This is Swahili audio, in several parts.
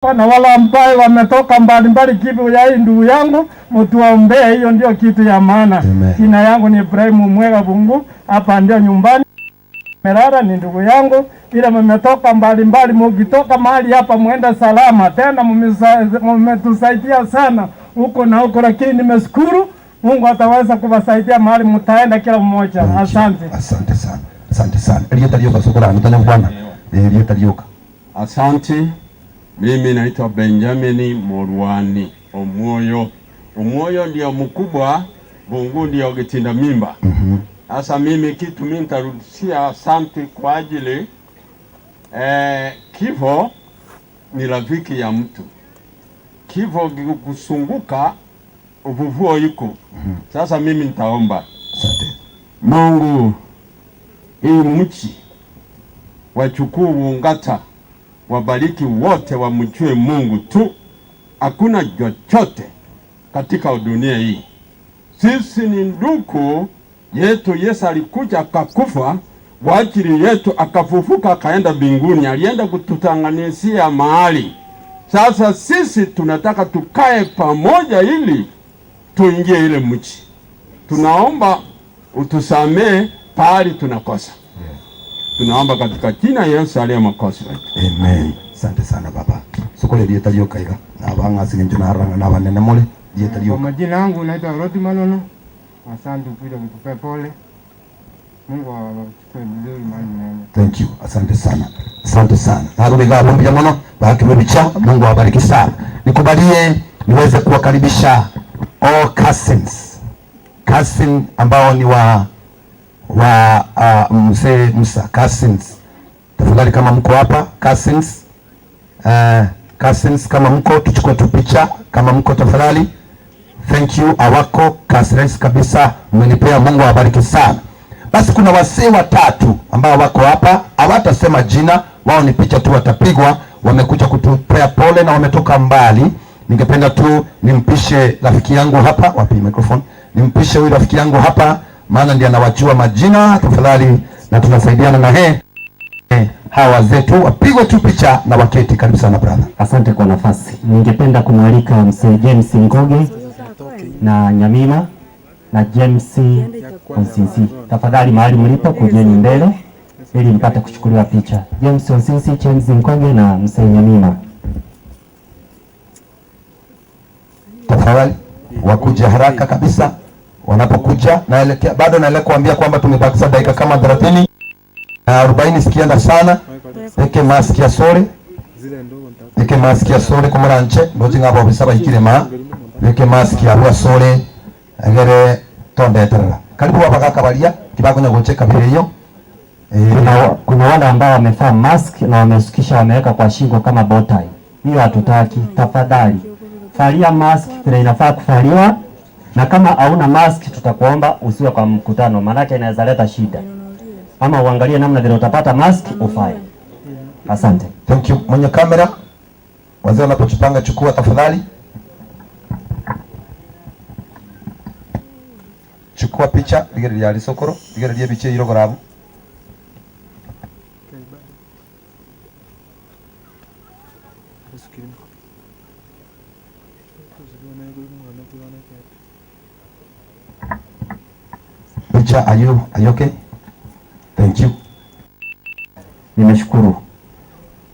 Na wale ambaye wametoka mbalimbali kivu ya hii ndugu yangu, mtuombee, hiyo ndio kitu ya maana. Jina yangu ni Ibrahimu Mwega Bungu, hapa ndio nyumbani Merara ni ndugu yangu, ila mmetoka mbalimbali, mukitoka mahali hapa mwenda salama. Tena mmetusaidia sana huko na huko, lakini nimeshukuru Mungu ataweza kuwasaidia mahali mtaenda kila mmoja. Asante. Asante sana. Asante sana. Elieta Lioka sokora mtanya bwana. Elieta Lioka. Asante. Mimi naitwa Benjamin Morwani Omwoyo. Omwoyo ndio mkubwa, Mungu ndio kitinda mimba. Sasa mimi kitu mimi nitarudishia asante kwa ajili kifo ni rafiki ya mtu. Kifo kikusunguka ufufuo iko. Sasa mimi nitaomba. Asante. Mungu, hii mchi wachukuu Wongata wabariki wote wamjue Mungu tu. Hakuna chochote katika dunia hii. Sisi ni ndugu yetu. Yesu alikuja akakufa kwa ajili yetu, akafufuka akaenda mbinguni, alienda kututanganizia mahali. Sasa sisi tunataka tukae pamoja ili tuingie ile mji. Tunaomba utusamee pahali tunakosa. Tunaomba katika jina Yesu aliye Mwokozi wetu. Amen. Asante sana baba. Sokole Elieta Lioka iga. Na banga singe na ranga na banene mole Elieta Lioka. Kwa majina yangu naitwa Rodi Malono. Asante kuja kutupea pole. Mungu awachukue vizuri mahali mnaenda. Thank you. Asante sana. Asante sana. Narudi ngabo mbia mono bahati mbicha. Mungu awabariki sana. Nikubalie niweze kuwakaribisha all cousins. Cousin ambao ni wa mzee Musa cousins. Tafadhali kama mko hapa cousins, cousins kama mko tuchukue tu picha kama mko tafadhali. Thank you awako cousins kabisa, mmenipea, Mungu awabariki sana. Basi kuna wasee watatu ambao wako hapa, hawatasema jina, wao ni picha tu watapigwa. Wamekuja kutupea pole na wametoka mbali. Ningependa tu nimpishe rafiki yangu hapa, wapi microphone? Nimpishe huyu rafiki yangu hapa, maana ndiye anawajua majina tafadhali, na tunasaidiana na he hawa zetu wapigwe tu picha na waketi. Karibu sana brother. Asante kwa nafasi. Ningependa kumwalika mzee James Ngoge na Nyamima na James Onsinsi. Tafadhali mahali mlipo kujeni mbele ili mpate kuchukuliwa picha. James Onsinsi, James Ngoge na mzee Nyamima. Tafadhali wakuje haraka kabisa. Wanapokuja naelekea, bado naelekea kuambia kwamba tumebakiza dakika kama 30 na 40 sikienda sana. Peke mask ya sore. Peke mask ya sore kumuranche ndoji ngabo bisaba ikirema. Peke mask ya rwa sore agere tondeterera. Karibu hapa kaka balia kibago nyagocheka vile hiyo. Kuna wale ambao wamevaa mask na wamesukisha wameweka kwa shingo kama bow tie. Hiyo hatutaki, tafadhali. Valia mask vile inafaa kuvaliwa, na kama hauna mask tutakuomba usiwe kwa mkutano, maana inaweza leta shida. Ama uangalie namna vile utapata mask ufae. Asante. Thank you. Mwenye kamera, wazee wanapochipanga chukua tafadhali. Chukua picha ligere lya lisokoro, ligere lya biche irogorabu. Picha, are you okay? Thank you. Nimeshukuru.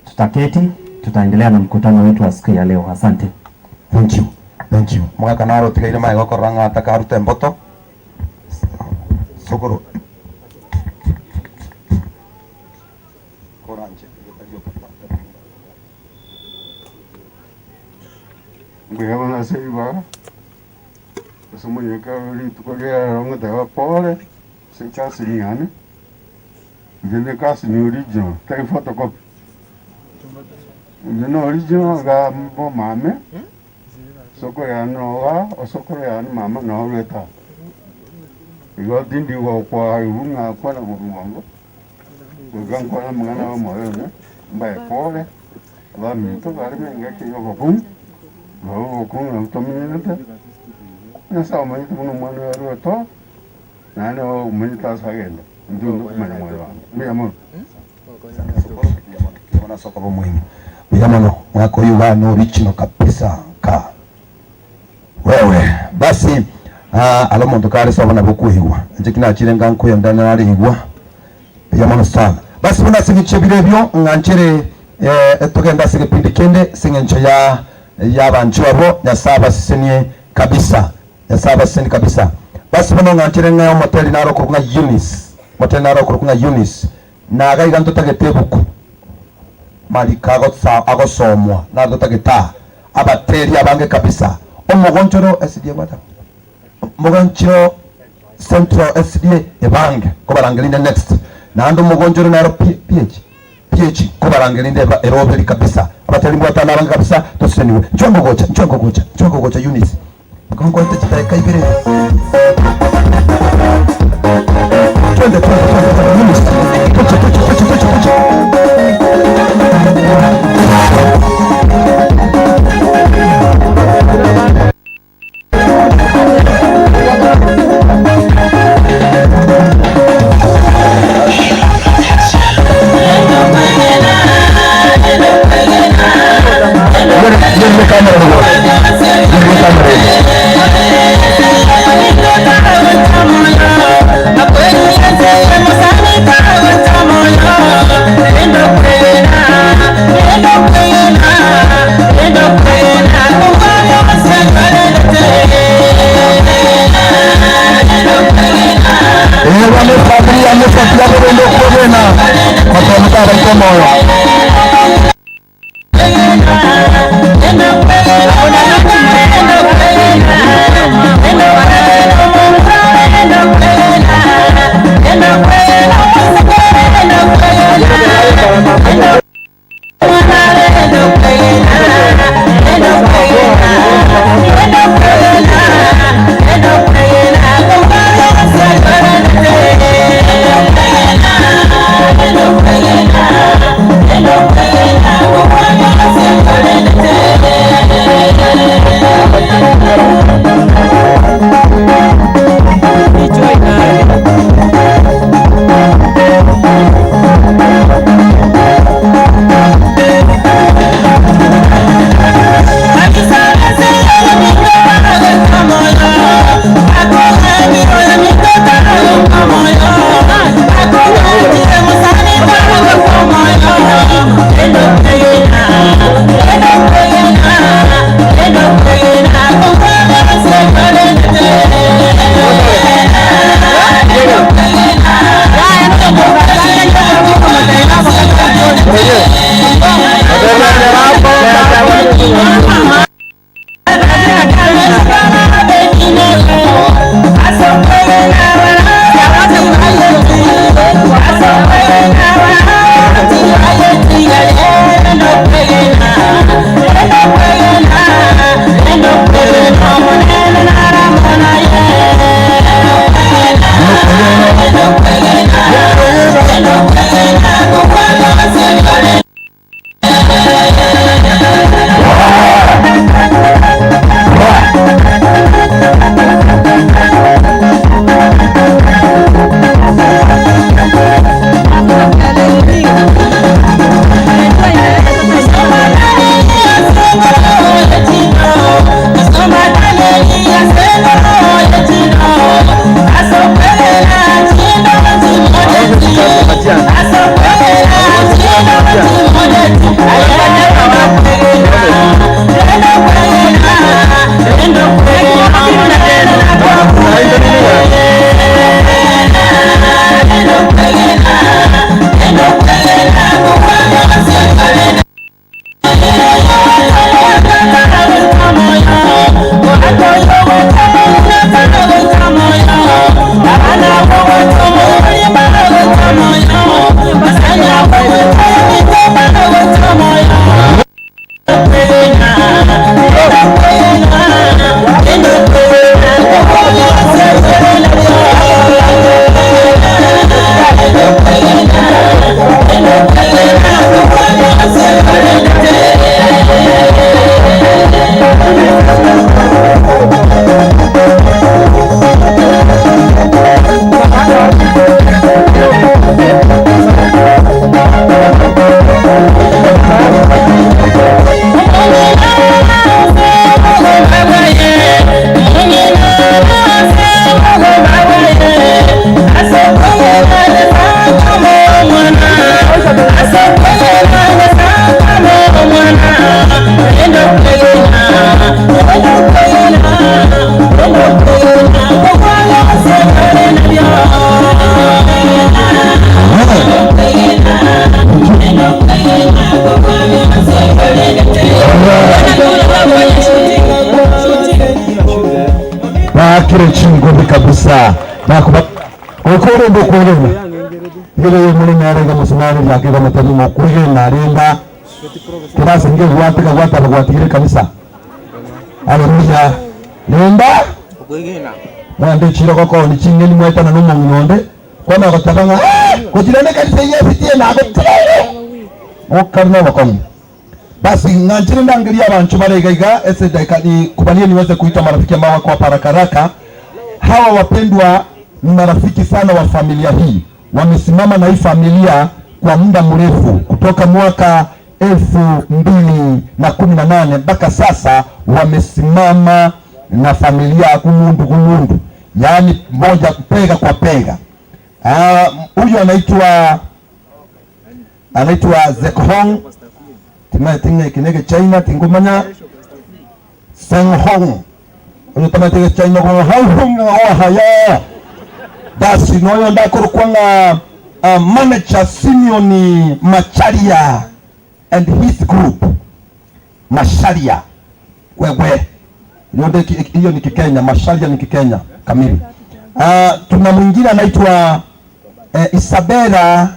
Tutaketi, tutaendelea na mkutano wetu wa siku ya leo. Asante. Thank you. Thank you. Mwaka naro tigaire mai gokoranga atakaruta mboto. Sokoro. Koranje. Mbuya na seiba. Somo yeka litukolea ronga tawa pole. Secha sinyane. Ngene kasi ni original, tai photocopy. Ngene original ga mbo mame. Soko ya noa, osoko ya mama no leta. Igo dindi wa kwa irunga kwa na mwango. Kwa kwa na mwana wa moyo ne. Mbaye pole. Ba mito bari menga ki yo bopum. Bo ko na utomine. Nasa omanyite muno mwana wa roto. Nane omanyite asagenda. Ndio mwana wa. Mimi amo. Soko muhimu. Bila mono mwako uyu bana original kabisa ka wewe basi alo muntu kale sabona bukuhiwa nje kinachirenga nkuyo ndana narihigwa bila mono sana basi bona singiche birebyo nganchere tugenda sigipindi kende singencho ya yabantu abo nyasaba sisenie kabisa nyasaba siseni kabisa basi bono nganchere ngayo moteli naro kurunga Eunice moteli naro kurunga Eunice na gaiga ntotagete buku malika agosomwa natotageta abateri abange kabisa omugonchoro SDA wata mugonchoro Central SDA ebange kobarangelinde next nando mugonchoro naro PH kobarangelinde erobeli kabisa abateri mbwatana abange kabisa toseniwe nchongo gocha Eunice kongo ntachitaika ibere twende Eunice toche Mwakire chingubi kabisa. Nakuba okore ndo kwegena. Ile muri narenga musimani yake kama tani mokwege narenga. Kirasi nge gwateka gwata bagwatigire kanisa. Haleluya. Nenda mwande chiro koko ni chingeni mwetana no munonde kwana gotabanga kutirane kanisa yefitie na gotirere okarna wakomu. Basi nganjire ndangiria abantu baregaiga ese dakika ni kubalie niweze kuita marafiki ambao wako hapa haraka haraka. Hawa wapendwa ni marafiki sana wa familia hii, wamesimama na hii familia kwa muda mrefu kutoka mwaka 2018 mpaka sasa, wamesimama na familia kumundu kumundu, yaani moja pega kwa pega. Huyu anaitwa Zekhong tinge kinege China tingumanya Senghong huyu tamatege China kwa hong wa haya. Basi noyo ndakuru kwanga manager Simeon Macharia and his group Macharia wewe hiyo ni Kikenya, Macharia ni Kikenya kamili. Tuna mwingine anaitwa Isabella.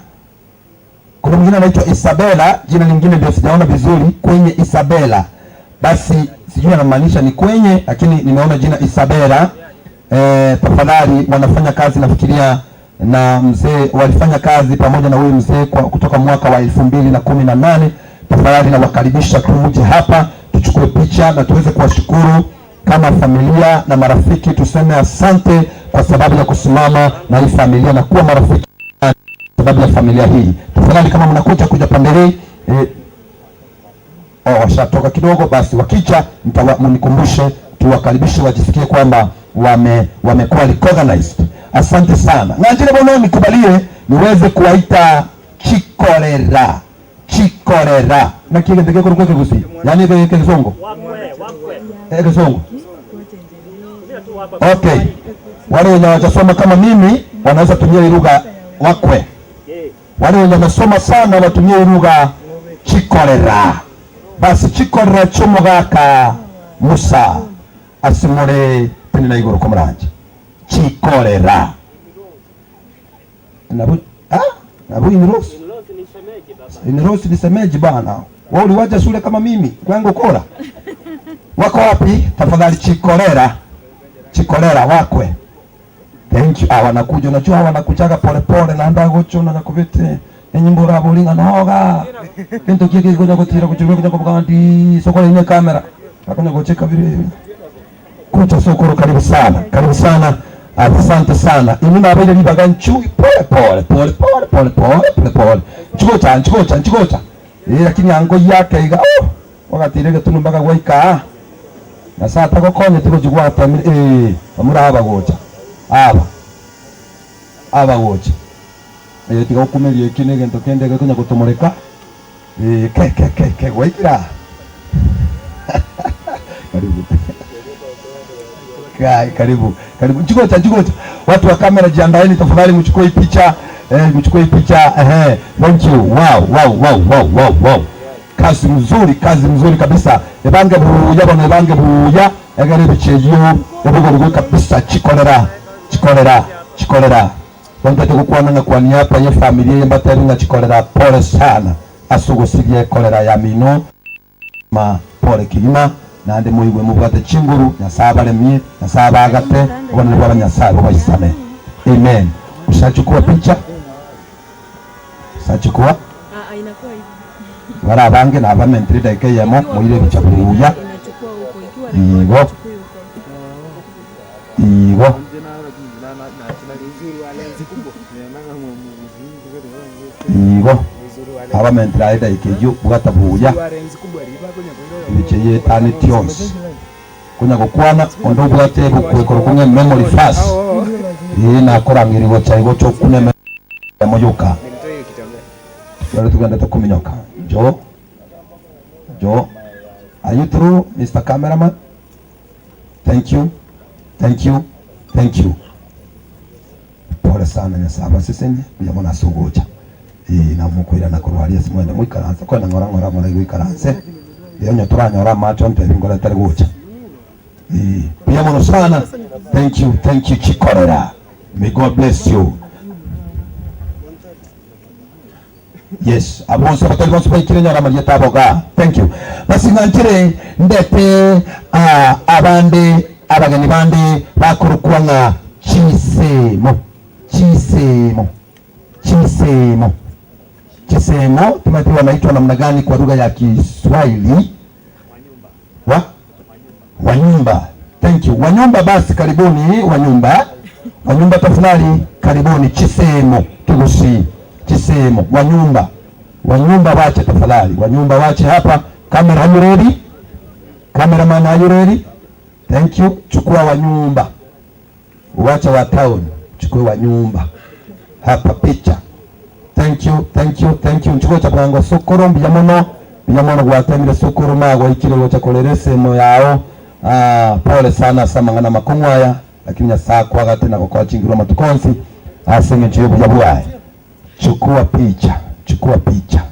Kuna mwingine anaitwa Isabella, jina lingine ndio sijaona vizuri kwenye Isabella. Basi sijui anamaanisha ni kwenye, lakini nimeona jina Isabella. Tafadhali wanafanya kazi nafikiria na mzee, walifanya kazi pamoja na huyu mzee kutoka mwaka wa 2018. Tafadhali nawakaribisha tuje hapa tuchukue picha na tuweze kuwashukuru kama familia na marafiki, tuseme asante kwa sababu ya kusimama na hii familia na kuwa marafiki kwa sababu ya familia hii. Tafadhali kama mnakuja kuja pande hii washatoka kidogo, basi wakicha mnikumbushe tuwakaribishe wajisikie kwamba wamekuwa recognized. Asante sana. Ngajire bono nikubalie niweze kuwaita Chikorera. Chikorera. Na kile ndege kwa kugusi. Yaani kwa Kizungu. Kizungu. Okay. Wale wenye hawajasoma kama mimi wanaweza tumia lugha wakwe. Wale wenye wamesoma sana watumie lugha Chikorera. Basi Chikorera chomugaka Musa asimure tena igoro komuranje. Chikorera. Nabu nabu inrosi. Inrosi ni semeji bana. Wao uliwacha shule kama mimi, kwangu kora. Wako wapi? Tafadhali Chikorera. Chikorera wakwe. Thank you. Wanakuja, unajua wanakujaga pole pole na ndago chona na kubete. Enyimbo rabulinga noga. Kintu kiki kuja kutira kuchukua kuja kubandi sokole ine kamera. Hakuna kucheka vile. Kucha sokoro, karibu sana. Karibu sana. Asante sana. Inuna abele libaga nchui pole pole pole pole pole pole pole pole. Chikocha chikocha chikocha. Lakini ango yake iga oh wakati ile tunu mpaka gwaika. Na saa takokonye tuko jugwa tamiri amura aba gocha. Aba. Aba gocha. Tiga okumeria ekine gento kende gakonya gotomoreka. Ke ke ke ke gwaikira. Karibu. Kai, karibu. Karibu. Chikocha chikocha. Watu wa kamera jiandaeni tafadhali mchukue picha. Mchukue picha. Thank you. Wow, wow, wow, wow, wow, wow. Kazi mzuri kabisa. Ebange buya bana ebange buya. Egere bicheyo. Ebugo kabisa Chikorera. Chikorera. Chikorera. Wantate kukwana na kwa niapa ya familia yembatari na Chikorera pole sana. Asugusigie kolera ya mino. Ma pole kilima. Nande muigwe mubwate chinguru nyasaba lemie nyasaba agate obona bwa nyasaba bayisame. Amen. Ushachukua picha? Ushachukua? Inakuwa hivi. Wala bange na abamentri dakika yemo muire bicha buya. Igo. Igo. Igo. Abamentri dakika yo bwata buya. Ibicheye tani tions. Kunya gukwana ondo bwate bukwekoro kunye memory fast. Yee nakora ngirigo chaigo chokune moyoka. Yale tugenda tukuminyoka. Jo. Jo. Are you through, Mr. Cameraman? Thank you. Thank you. Thank you. Pole sana nyasaba sisenye uyabona sugocha. Na mukwira nakurwaria simwenda mwikaranse kwenda ngora ngora ngora gwikaranse. Iyo nyoturanyora macho nte bingora tari gucha. Pia mono sana. Thank you, thank you Chikorera. May God bless you. Yes, abonso batali bonso baikire nyora marieta boga. Thank you. Basi ngantire ndete abande abageni bande bakorukwa nga chisemo. Chisemo. Chisemo. Chisemo tumati wanaitwa namna gani kwa lugha ya Kiswahili? Wa? Wanyumba. Thank you. Wanyumba basi karibuni wanyumba. Wanyumba tafadhali karibuni chisemo tugusi. Chisemo wanyumba. Wanyumba wache tafadhali. Wanyumba wache hapa. Kamera are you ready? Cameraman are you ready? Thank you. Chukua wanyumba. Wacha wa town. Chukua wanyumba. Hapa picha. Thank you, thank you, thank you. Chukua cha kwangu sokoro mbiyamono. Mbiyamono gwatemire sokoro mago ikire gocha kolerese mo yao. Pole sana samangana makongwaya lakini nyasaa kwa gati na kwa chingiro matukonsi asenge nchiyo buyabuaye. Chukua picha, chukua picha.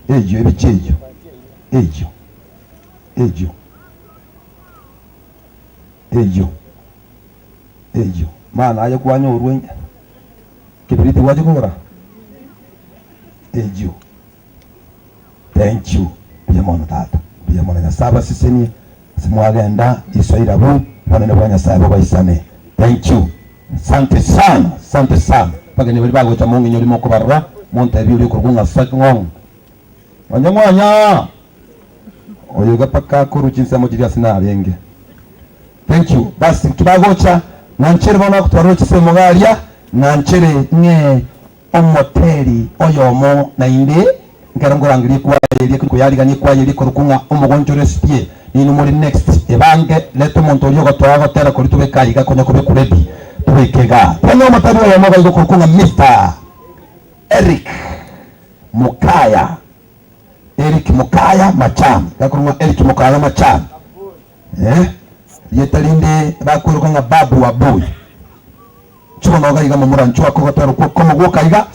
Ejo ebichejo. Ejo. Ejo. Ejo. Ejo. Maana aje kuwanya urwenya. Kibiriti waje kugura. Ejo. Thank you. Biyamono tata. Biyamono nyasaba siseni simwagenda iswairabu wanene bwa nyasaye baisane. Thank you. Asante sana, asante sana. Paka ni bali bagocha mungu nyori moko barra monta bi uri kurunga sakngong. Wanyangwanya. Oyoga paka kuruchinsa mojiria sina abenge. Thank you. Basi kibagocha nanchere bona kutwaroche semogaria nanchere nye omoteri oyomo na inde ngarangorangiri kwa yeli kuyarigani kwa yeli kurukunga omugonjore spie ni numuri next ebange leto muntu oyo gotwa gotera kuri tubekaiga konya kubekuredi tubekega tano motari oyomo gaigo kurukunga Mr. Eric Mukaya. Eric Mukaya Macham gakurunga Eric Mukaya Macham yetalinde bakurukunga babu wabuyi chuno gaiga mumura nchwa ko gotera ko komo gokaiga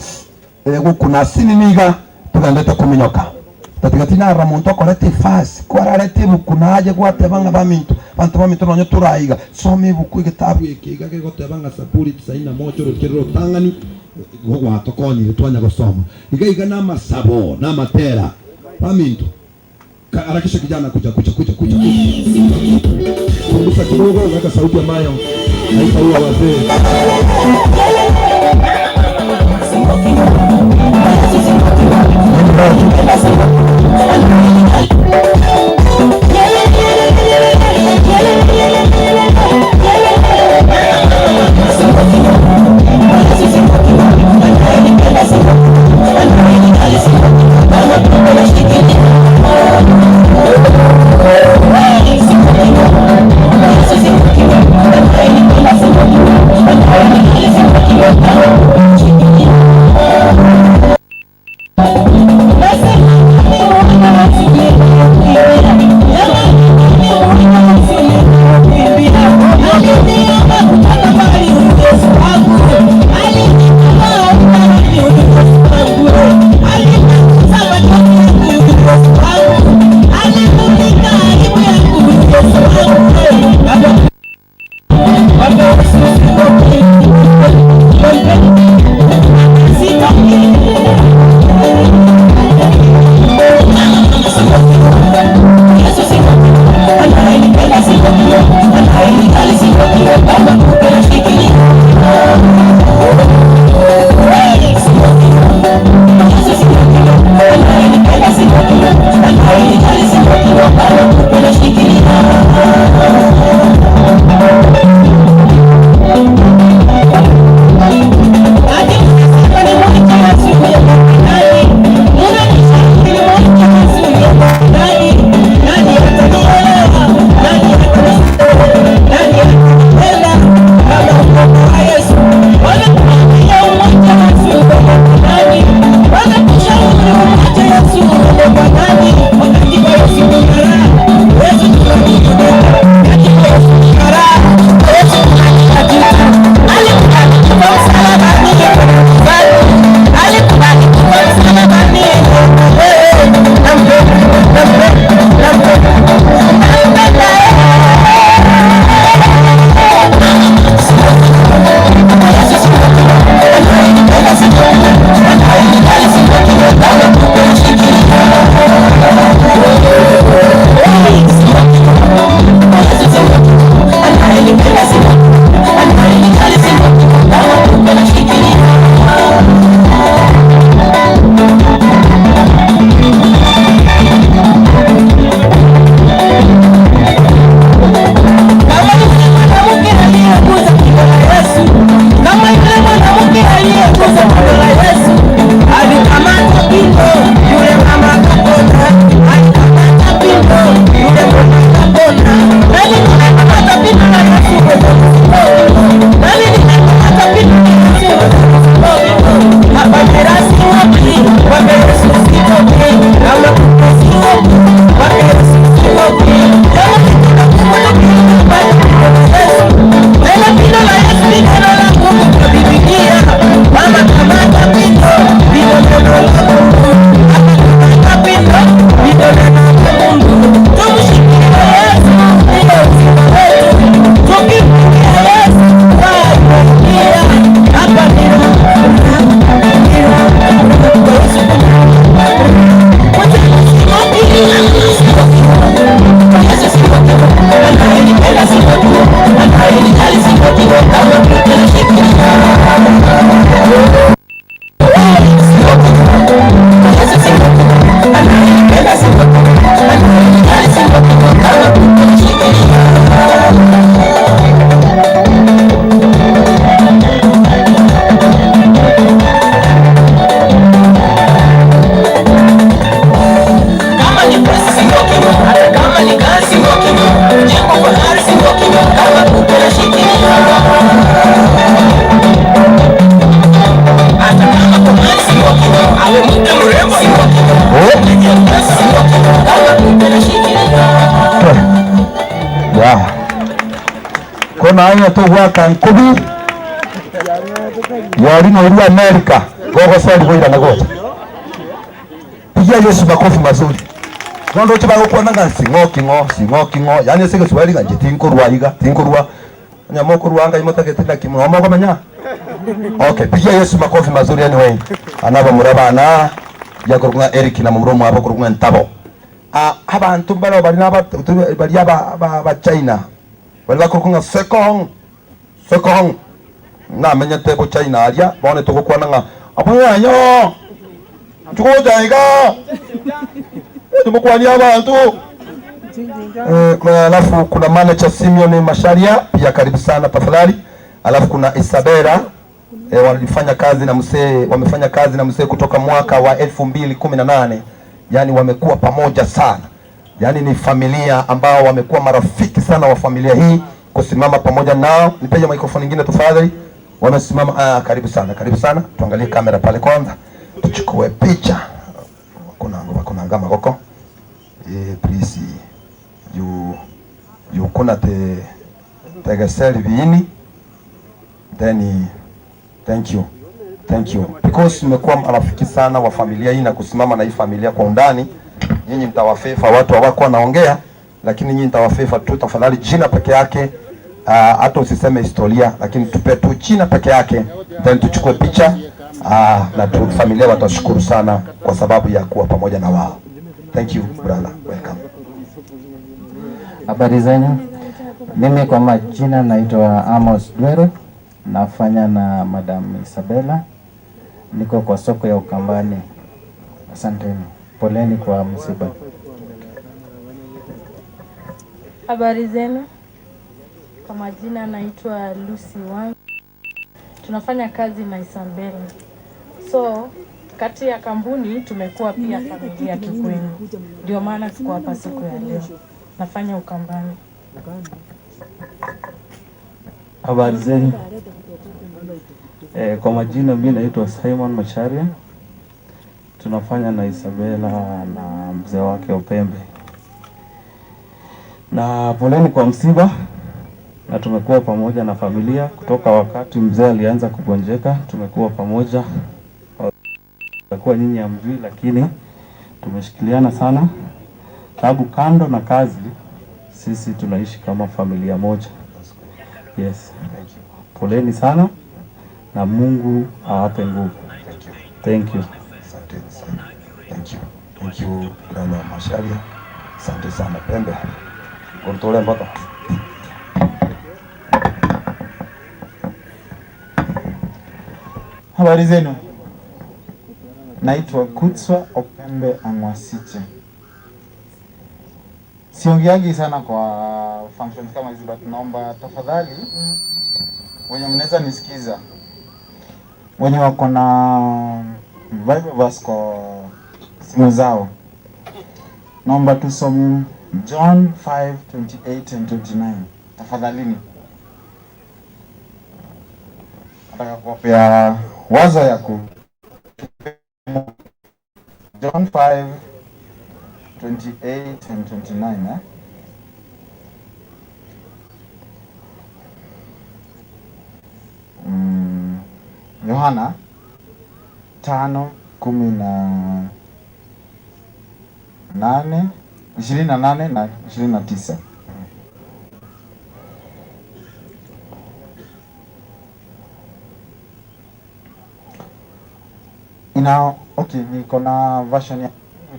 gukuna sininiga tugandeta kuminyoka tatigatina ramuntu akorete fasi kwararete bukunaje gwatebanga bamintu bantu bamintu nonyo turaiga some buku igitabu ikiga gotebanga sapuri 91 rukiriro tangani gwatokonyi twanya gosoma igaiga na masabo na matera bamintu harakisha kijana kuja kuja kuja kuja punguza kidogo weka sauti ambayo haitaua wazee. Naye tugwaka nkubi yari no uri America gogo sali boira na gocha. Pigia Yesu makofi mazuri. Nondo chibago kuona nga singo kingo singo kingo yani sege Kiswahili nga tinkorwa iga tinkorwa nyamoko ruanga imotagete na kimwe moko manya. Okay, pigia Yesu makofi mazuri anyway. Anaba murabana yakorwa Eric na muromo abo korwa ntabo. Abantu bano bari naba bari aba China. Bari bakorwa sekong sekong na menyete bo China aria bone tugukwana nga abayanyo tukoja iga tumukwani abantu. Alafu kuna manager Simeon Masharia pia karibu sana tafadhali. Alafu kuna Isabella walifanya kazi na msee, wamefanya kazi na msee kutoka mwaka wa 2018. Yani wamekuwa pamoja sana. Yani ni familia ambao wamekuwa marafiki sana wa familia hii, kusimama pamoja nao. Nipeje microphone nyingine tafadhali. Wamesimama, karibu sana, karibu sana. Tuangalie kamera pale kwanza. Tuchukue picha. Kuna ngama koko. Please you kuna te tegeseli viini. Then thank you. Thank you. Because mmekuwa marafiki sana wa familia hii na kusimama na hii familia kwa undani. Nyinyi mtawafefa watu hawako wanaongea, lakini nyinyi mtawafefa tu tafadhali jina peke yake. Hata usiseme historia, lakini tupe tu jina peke yake, then tuchukue picha na tu familia watashukuru sana kwa sababu ya kuwa pamoja na wao. Thank you brother. Welcome. Habari zenu. Mimi kwa majina naitwa Amos Dwero, nafanya na Madam Isabella. Niko kwa soko ya Ukambani. Asanteni. Poleni kwa msiba. Habari zenu. Kwa majina naitwa Lucy Wang. Tunafanya kazi na Isabella. So kati ya kampuni tumekuwa pia familia kikwenu. Ndio maana tuko hapa siku ya leo. Nafanya Ukambani. Habari zenu. Kwa majina mimi naitwa Simon Macharia. Tunafanya na Isabella na mzee wake Upembe. Na poleni kwa msiba. Na tumekuwa pamoja na familia kutoka wakati mzee alianza kugonjeka, tumekuwa pamoja. Kwa nyinyi hamjui, lakini tumeshikiliana sana. Sababu kando na kazi sisi tunaishi kama familia moja. Yes. Poleni sana na Mungu awape nguvu. Thank you. Asante sana. Thank you. Thank you brother Masharia. Asante sana Pembe. Gortole mbata. Habari zenu. Naitwa Kutswa Opembe Angwasiche. Siongeangi sana kwa functions kama hizi, but naomba tafadhali wenye mnaweza nisikiza, wenye wako na Bible verse kwa simu zao, naomba tusome John 5:28 and 29. Tafadhalini. Nataka kuwapea wazo ya ku John 5:28 and 29, eh? Yohana 5:18, 28 na 29. Ina okay, niko na version ya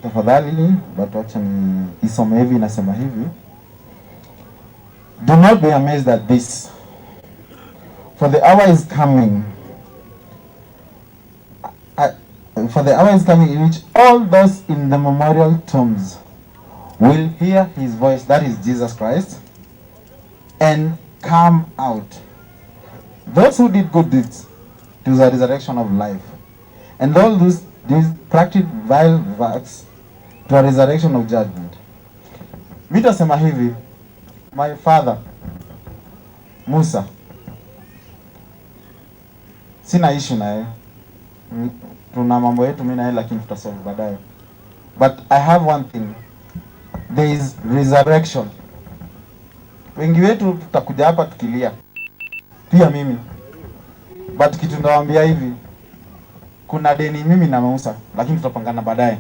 tafadhali, but wacha ni isome hivi, inasema hivi: Do not be amazed at this, for the hour is coming. For the hour is coming in which all those in the memorial tombs will hear his voice, that is Jesus Christ, and come out. Those who did good deeds to the resurrection of life, and all those practiced vile works to a resurrection of judgment. Mitasema hivi, my father Musa, sina issue naye, tuna mambo yetu mimi na yeye, lakini tutasolve baadaye. But I have one thing, there is resurrection. Wengi wetu tutakuja hapa tukilia. Pia mimi. But kitu ndawaambia hivi, kuna deni mimi na Musa, lakini tutapangana baadaye.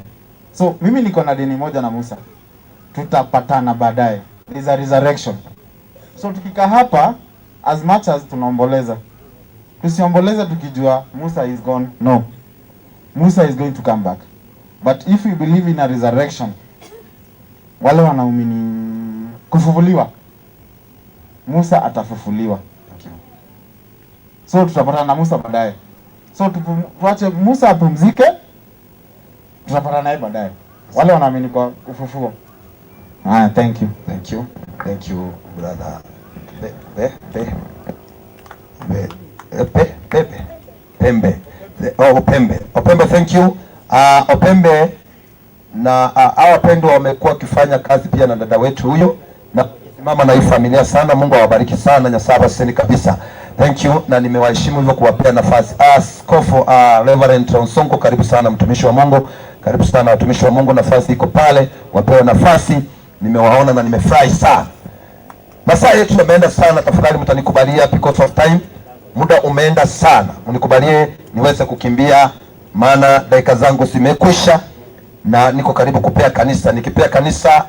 So mimi niko na deni moja na Musa, tutapatana baadaye. There's a resurrection. So tukikaa hapa, as much as tunaomboleza, tusiomboleze tukijua Musa is gone. No, Musa is going to come back. But if we believe in a resurrection, wale wanaumini kufufuliwa, Musa atafufuliwa. So tutapatana na Musa baadaye. So tuache Musa apumzike, tutapatana naye baadaye. Wale wanaamini kwa ufufuo. Thank you. Thank you. Thank you, brother. Pe pe pe pe pe pe Pembe. Oh, Opembe. Opembe, thank you. Opembe na hawa wapendwa wamekuwa wakifanya kazi pia na dada wetu huyo na mama na hii familia sana. Mungu awabariki sana, Nyasaye asante kabisa. Thank you, na nimewaheshimu hivyo kuwapea nafasi. Askofu Reverend Onsongo, karibu sana mtumishi wa Mungu. Karibu sana watumishi wa Mungu, nafasi iko pale, wapewe nafasi. Nimewaona na nimefurahi sana. Masaa yetu yameenda sana, tafadhali mtanikubalia because of time. Muda umeenda sana, mnikubalie niweze kukimbia, maana dakika zangu zimekwisha na niko karibu kupea kanisa. Nikipea kanisa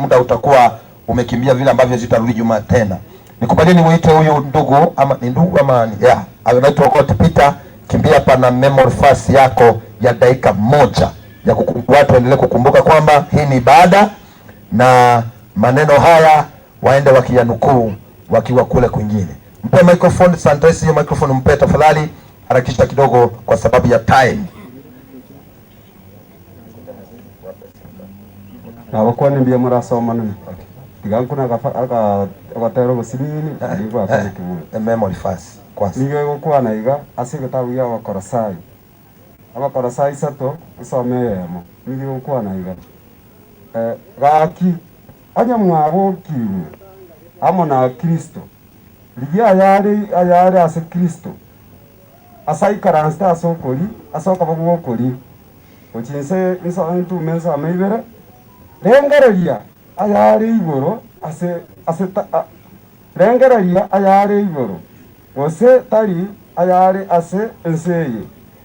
muda utakuwa umekimbia vile ambavyo zitarudi juma tena. Nikubalie nimuite huyu ndugu ama ni ndugu ama ni yeah, anaitwa Okot Peter. Kimbia hapa na memory verse yako ya dakika moja ya watu waendelee kukumbuka kwamba hii ni ibada na maneno haya waende wakiyanukuu wakiwa kule kwingine. Mpe microphone, sanitize hiyo microphone mpe tafadhali, harakisha kidogo kwa sababu ya time. Abakuwa nimbia murasoma nene. Tigankuna agatero gusinini ndigwa akibule. Memory verse kwanza. Nigo gukwana iga ase gitabu gya Abakorosai. Abakorosai 3 usome yemo. Nigo gukwana iga. Gaki anya mwabokiwe amo na Kristo. Ligia ayari ase Kristo. Asaikaranta asokori asokabogokori. Ochinse inso ntumenso ameibere. Rengereria ayari igoro ase rengereria ayari igoro gose tari ayari ase enseye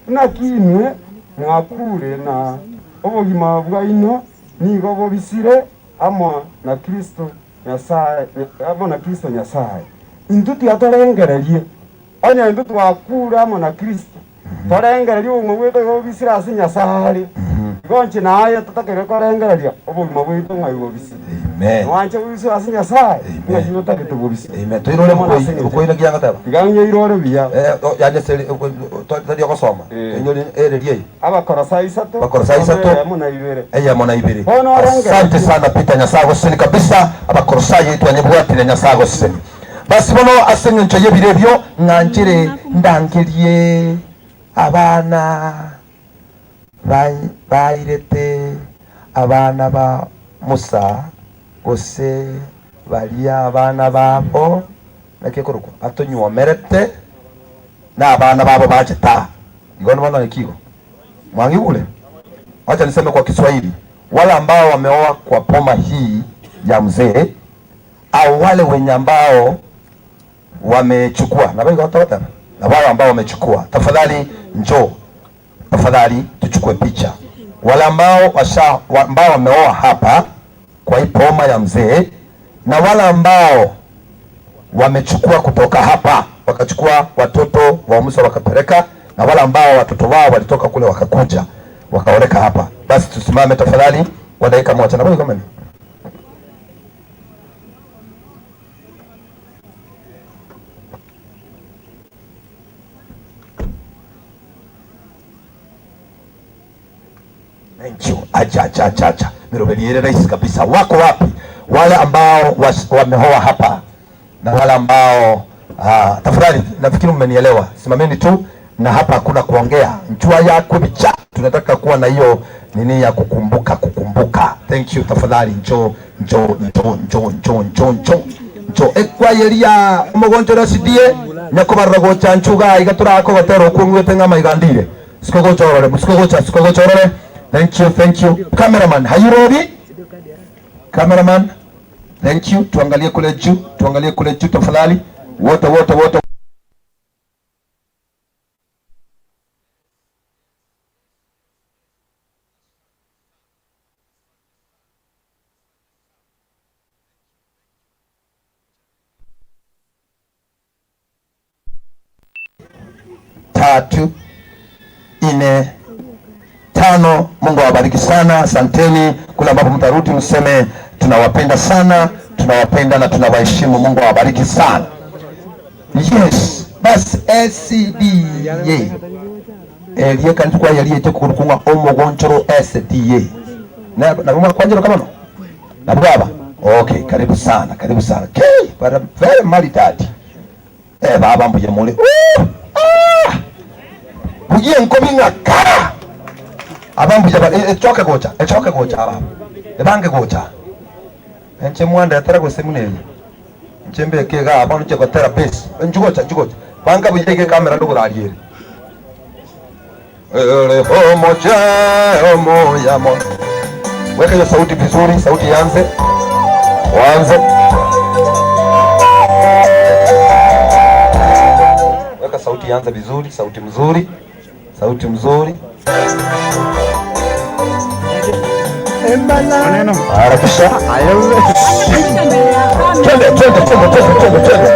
nakinwe mwakure na obogima bwaino nigo bobisire amo na Kristo Nyasaye amo na Kristo Nyasaye intuti atorengererie onya intuti wakure amo na Kristo torengererie obogima bwetu bobisire ase Nyasaye. Gonche na ayo tutakere korengereria obogima bwetu ng'ai bobisire. Amen. Wanche bobisire ase Nyasaye ng'ai otagete bobisire. Amen. Toirore mukoira gianga taba. Tiganye irore biya. Yaje seri tari gosoma. Enyori ererie. Abakorosai 3. Abakorosai 3. Emo na ibere. Emo na ibere. Asante sana Peter, Nyasaye goseni kabisa. Abakorosai yetu anyebwatire Nyasaye goseni. Basi bono asenye ncho yebirebyo ng'anjire ndangerie abana bairete abana ba Musa gose baria abana babo nakekorokwa atonywomerete na abana babo bacheta igono bana ikigo mwangigule. Wacha niseme kwa Kiswahili, wale ambao wameoa kwa poma hii ya mzee au wale wenye ambao wamechukua na wale watoto na wale ambao wamechukua, tafadhali njoo, tafadhali tuchukue picha. Wale ambao ambao wameoa hapa kwa hii poma ya mzee na wale ambao wamechukua kutoka hapa wakachukua watoto wa Musa wakapeleka, na wale ambao watoto wao walitoka kule wakakuja wakaoleka hapa, basi tusimame tafadhali kwa dakika moja. Na kama thank you. Acha acha acha acha. Mirobeliere rahisi kabisa. Wako wapi wale ambao wamehoa hapa na wale ambao tafadhali, nafikiri mmenielewa. Simameni tu na hapa hakuna kuongea. Njua yako bicha. Tunataka kuwa na hiyo nini ya kukumbuka kukumbuka. Thank you, tafadhali njoo njoo njoo njoo njoo njoo njoo. Njoo ekwa yeria omugonjo rasidie nyakobarra gocha nchuga igaturako gatero kungwete ngama igandire. Sikogochorore, musikogocha, sikogochorore. Thank you, thank you. Cameraman, are you ready? Cameraman, thank you. Tuangalie kule juu, tuangalie kule juu tafadhali. Wote wote wote. 3, 4, 5. Mungu awabariki sana. Asanteni. Kule ambapo mtarudi mseme tunawapenda sana, tunawapenda na tunawaheshimu. Mungu awabariki sana. Yes, bas SDA. Elie kantu kwa yali ete kurukunga omogonchoro SDA. Na na kwanjero kama no? Na baba. Okay, karibu sana, karibu sana. Okay, but I'm very maridadi. Baba mbuye mule. Ah! Buye nkobi ngaka. Abambuye ba echoke gocha, echoke gocha baba. Ebange gocha. Enche mwanda atara gosemuneye. Nchembe kega abantu che kotera base. Njugocha njugocha. Banga bujeke kamera ndo kuraliere. Ele homo che homo ya mo. Weka hiyo sauti vizuri, sauti ianze. Waanze. Weka sauti ianze vizuri, sauti mzuri. Sauti mzuri. Harakisha. Twende, twende, twende, twende, twende, twende.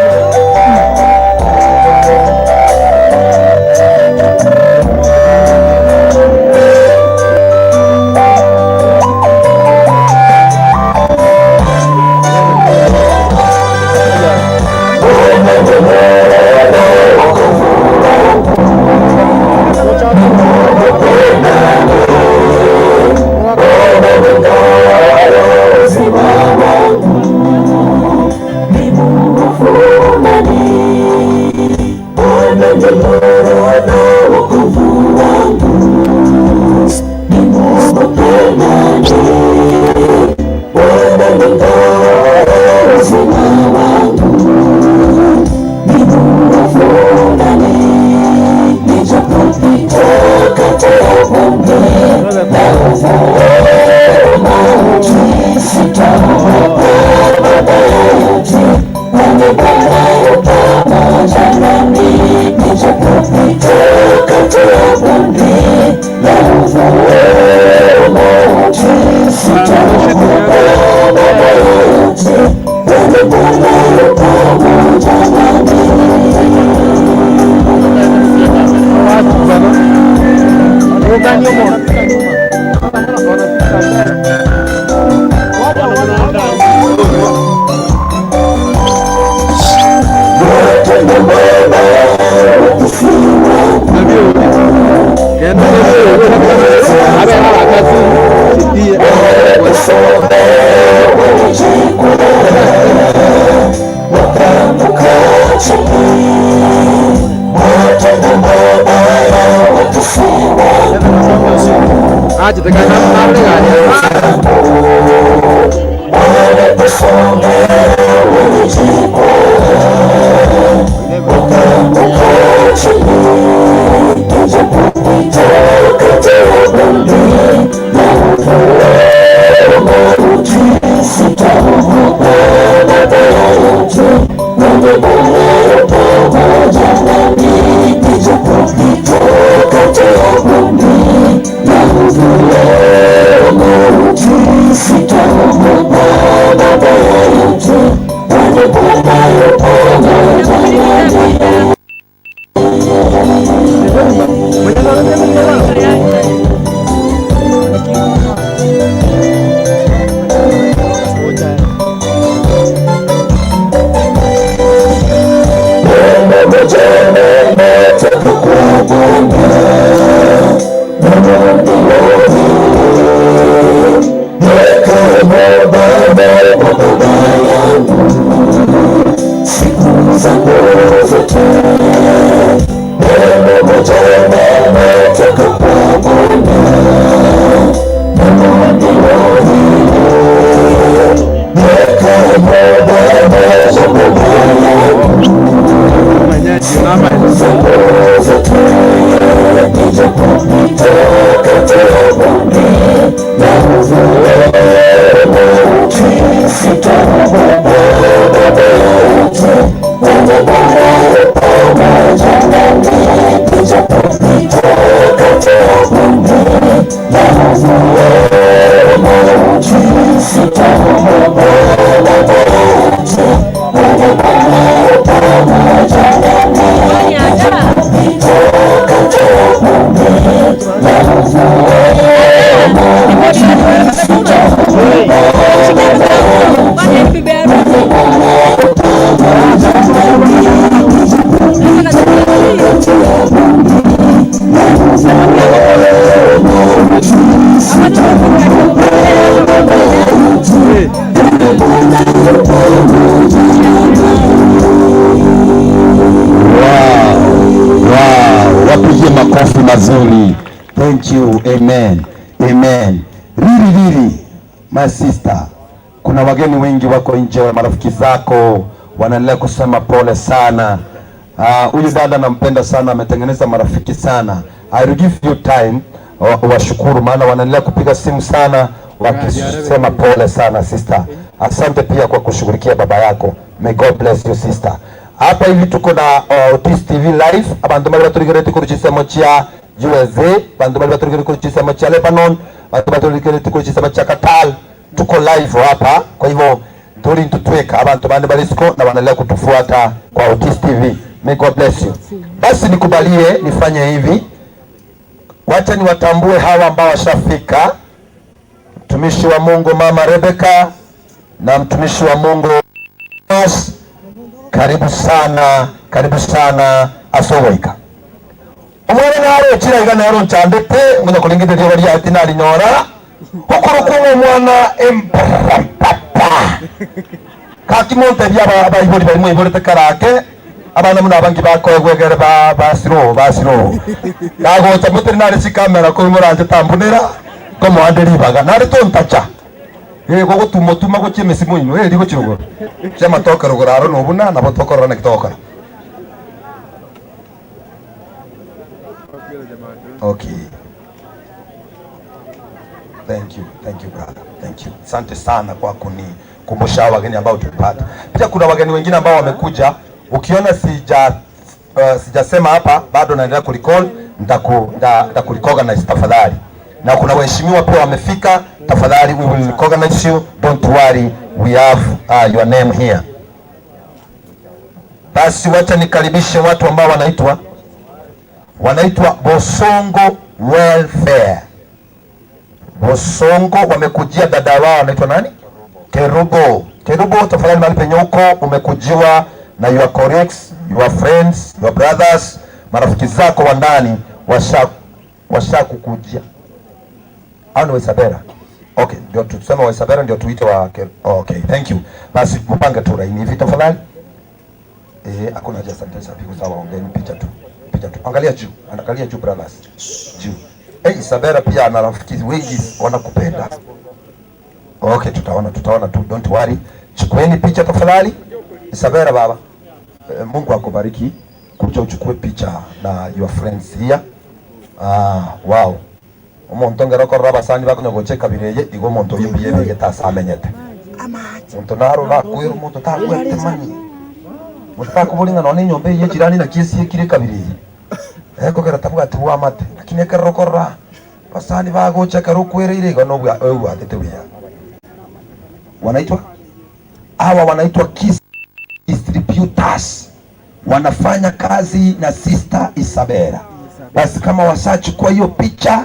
mazuri. Thank you. Amen. Amen. Really, really, my sister, kuna wageni wengi wako nje, wa marafiki zako wanaendelea kusema pole sana. Huyu dada nampenda sana, ametengeneza marafiki sana. I will give you time washukuru, maana wanaendelea kupiga simu sana wakisema pole sana sister. Asante pia kwa kushughulikia baba yako. May God bless you, sister. Hapa hivi tuko na Otis TV live, abantu bali baturigerete kuri chisemo cha USA, bantu bali baturigerete kuri chisemo cha Lebanon, bantu baturigerete kuri chisemo cha Qatar. Tuko live hapa, kwa hivyo tuli tutweka abantu bandi balisiko na wanaendelea kutufuata kwa Otis TV. May God bless you. Basi nikubalie nifanye hivi. Wacha niwatambue hawa ambao washafika. Mtumishi wa Mungu Mama Rebecca na mtumishi wa Mungu Thomas. Karibu sana, karibu sana asowaika. Omwana naro chira iga naro nchandete ngona kulingite ryo bali ati nali nyora. Hukurukungu mwana empapa. Kaki monte bya abayibori bari mu ibori tekarake. Abana muno abangi bakoegwegere ba basiro basiro. Nago chamuteri nari chikamera ko muranje tambunera ko muhande ribaga nari tontacha. Gogo tumotuma go chemesimu ino rigo chirogo. Chama toka rogoraro no buna na botokora na kitokora. Okay. Thank you. Thank you, brother. Thank you. Asante sana kwa kunikumbusha wageni ambao tulipata. Pia kuna wageni wengine ambao wamekuja. Ukiona sijasema hapa bado naendelea kurecall, nitakurecognize tafadhali. Na kuna waheshimiwa pia wamefika, tafadhali we will recognize you, don't worry, we have your name here. Basi wacha nikaribishe watu ambao wanaitwa Bosongo Welfare. Bosongo wamekujia dada wao anaitwa nani? Kerubo. Kerubo, tafadhali mahali penye uko umekujiwa na your colleagues, your friends, your brothers, marafiki zako wa ndani washa kukujia. Hao ni Waisabera. Okay, ndio tuseme Waisabera ndio tuite wa. Okay, thank you. Basi mpange tu laini hivi tafadhali. Hakuna haja sana pigo sawa, ongeeni picha tu. Picha tu. Angalia juu, angalia juu brothers. Juu. Isabera pia ana rafiki wengi wanakupenda. Okay, tutaona tu, don't worry. Chukueni picha tafadhali. Isabera baba. Mungu akubariki. Kuja uchukue picha na your friends here. Wow. Omuntu ngero korora basani bakunyogocheka bireye igo omuntu yimbiye bigeta samenyete. Omuntu naro bakwira omuntu takwete mani. Mutakubulinga none nyombe ye jirani na kesi yekire kabireye. Kogera tabuga ati wa mate lakini ekerero korora basani bagocheka rukwereire igo no bwa atete buya. Wanaitwa hawa wanaitwa Kiss Distributors. Wanafanya kazi na Sister Isabella. Basi kama wasachukua hiyo picha,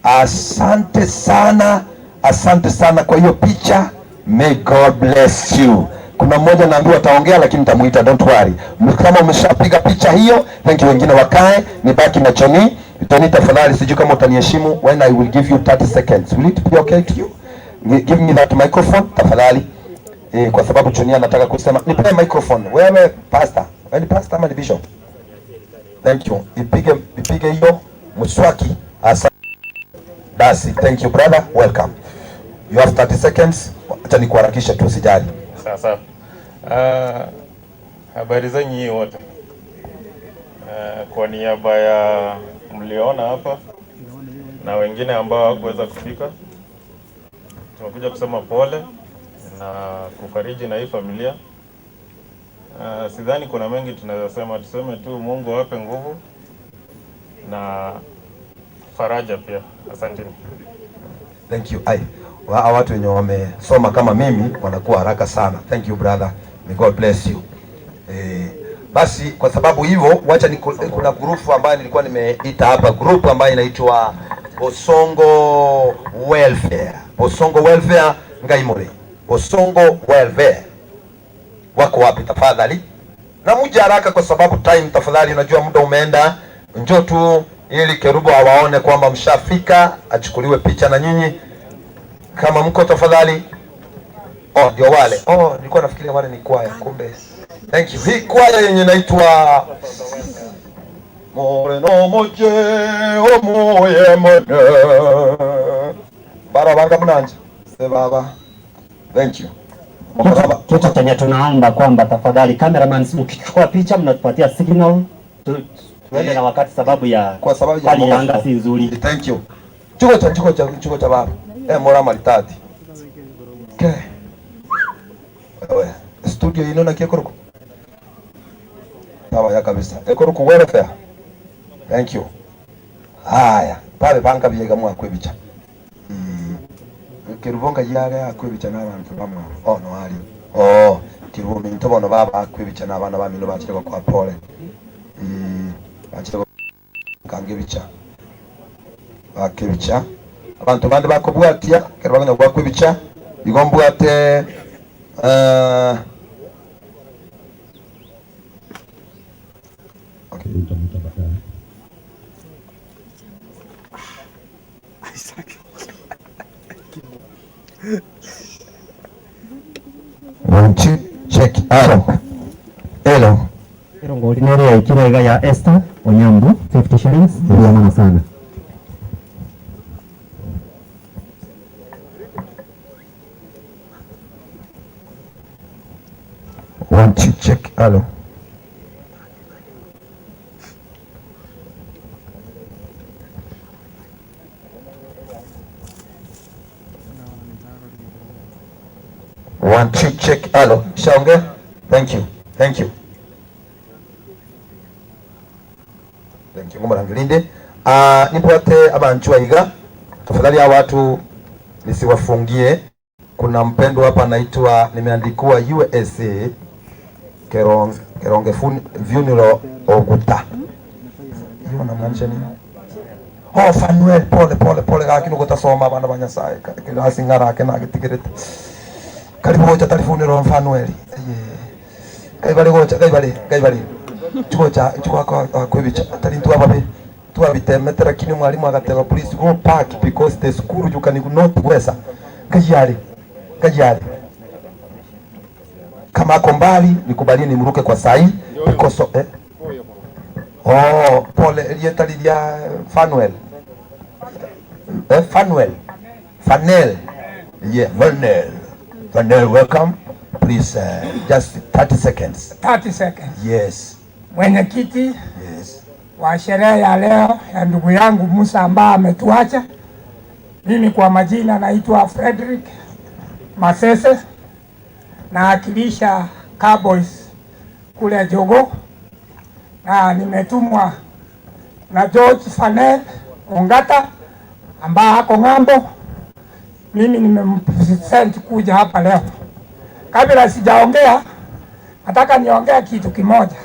asante sana, asante sana kwa hiyo picha. May God bless you. Kuna mmoja naambiwa ataongea lakini nitamuita, don't worry. Kama umeshapiga picha hiyo, thank you, wengine wakae, nibaki na Johnny. Tony tafadhali, sijui kama utaniheshimu when I will give you 30 seconds. Will it be okay to you? Give me that microphone tafadhali. Kwa sababu Johnny anataka kusema. Nipe microphone. Wewe pastor. Wewe ni pastor ama ni bishop? Thank you. Ipige hiyo mswaki. Asante. Basi, thank you brother. Welcome. You have 30 seconds. Acha nikuharakisha tu, usijali. Sawa sawa. Habari zenyu wote. Kwa niaba ya mliona hapa na wengine ambao hawakuweza kufika, tumekuja kusema pole na kufariji na hii familia. Sidhani kuna mengi tunaweza sema, tuseme tu Mungu awape nguvu na faraja pia. Asante. Thank you. Ai, watu wenye wamesoma kama mimi wanakuwa haraka sana. Thank you brother. May God bless you. Basi kwa sababu hivyo wacha kuna group ambayo nilikuwa nimeita hapa, group ambayo inaitwa Bosongo Welfare. Bosongo Welfare Ngaimore. Bosongo Welfare. Wako wapi tafadhali? Na muje haraka kwa sababu time tafadhali, unajua muda umeenda. Njoo tu ili Kerubo awaone kwamba mshafika, achukuliwe picha na nyinyi. Kama mko tafadhali. Oh, ndio wale. Oh, nilikuwa nafikiria wale ni kwaya, kumbe. Thank you. Hii kwaya yenye inaitwa More no moche omoye mone. Bara banga munanje. Se baba. Thank you. Kitu chenye tunaomba kwamba tafadhali cameraman, ukichukua picha mnatupatia signal tuende na wakati, sababu ya kwa sababu ya hali ya anga si nzuri. Thank you. Chuko cha baba. Mora maritati. Okay. Wewe studio ino na kiekoroko. Sawa ya kabisa. Ekoro welfare. Thank you. Haya, pale banga byega mwa kwebicha. Kirubonga yale akwebicha n'abantu bamwe. Oh no ali. Oh, kirubo minto bono baba akwebicha n'abana bamino bakirego kwa pole. Bakirego kange bicha. Bakebicha. Abantu bandi bakobwatia, kerubanga kwa kwebicha. Igombwate okay. One, two, check. Hello. Hello. Ordinary ya ikirega ya Esther Onyambu 50 shillings. Ndio maana sana. One, two, check. Hello. One, two, check. Hello. Shaonge. Thank you. Thank you. Thank you. Ngomorangilinde. Nipote abantu waiga. Tafadhali hawa watu nisiwafungie. Kuna mpendwa hapa anaitwa, nimeandikwa USA Keronge Funeral Oguta. Hiyo namaanisha nini? Oh, Fanuel, pole pole pole lakini ugotasoma bana banyasaye. Kirasi ngara ke na gitigerete. Karibu gocha tali funeral Fanuel. Kai bali gocha, kai bali. Chukocha, chukwa kwa kwebicha. Tali ntu ababe. Tuabitemete lakini mwalimu akateba please go back because the school you can not weza. Kajali. Kama ako mbali nikubalie nimruke kwa sahi because Oh, pole elietali ya Fanuel. Fanuel. Fanel. Yeah, Fanel. Fanel, welcome. Please, just 30 seconds. 30 seconds. Yes. Mwenyekiti. Yes. Wa sherehe ya leo ya ndugu yangu Musa ambaye ametuacha. Mimi kwa majina naitwa Frederick Masese, naakilisha Cowboys kule Jogo, na nimetumwa na George Fanel Ongata ambaye ako ng'ambo. Mimi nimempresent kuja hapa leo. Kabla sijaongea, nataka niongee kitu kimoja.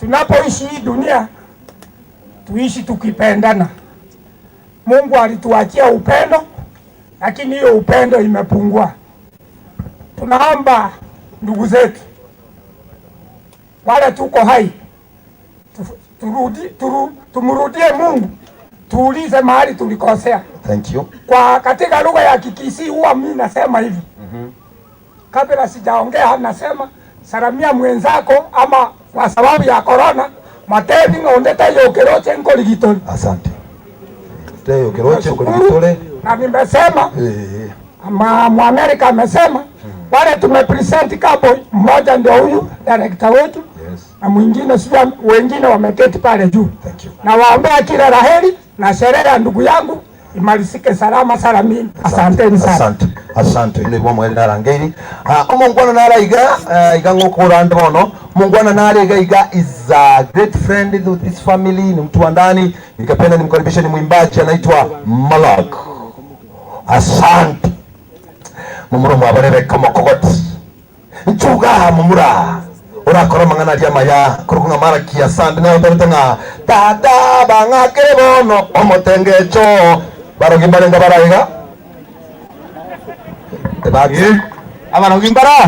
Tunapoishi hii dunia, tuishi tukipendana. Mungu alituachia upendo, lakini hiyo upendo imepungua. Tunaomba ndugu zetu wale tuko hai, tumrudie Mungu, tuulize mahali tulikosea. Thank you. Kwa katika lugha ya Kikisii huwa mimi nasema hivi. Kabla sijaongea nasema salamia mwenzako, ama kwa sababu ya corona matevi ngondete yokeroche ngoligitori. Asante. Teyo keroche ngoligitori. Na nimesema ama Mwamerika amesema wale tumepresent Cowboy, mmoja ndio huyu director wetu. Yes. Na mwingine sio, wengine wameketi pale juu. Thank you. Na waombea kila laheri na sherehe ya ndugu yangu imalizike salama salamini. Asanteni sana. Asante. Asante. Ni bwa mwenda rangeni. Omongwana naraiga iga ngokora ndono. Mongwana naraiga iga is a great friend to this family, ni mtu wa ndani. Nikapenda nimkaribishe, ni mwimbaji anaitwa Malak. Asante. Mumuro mwabarebe kama kokoti. Nchuga mumura. Urakora mangana ya maya kurukunga mara kia asante na utarutanga tata banga kerebono omotengecho barogi barenga baraiga. Abarogi bara.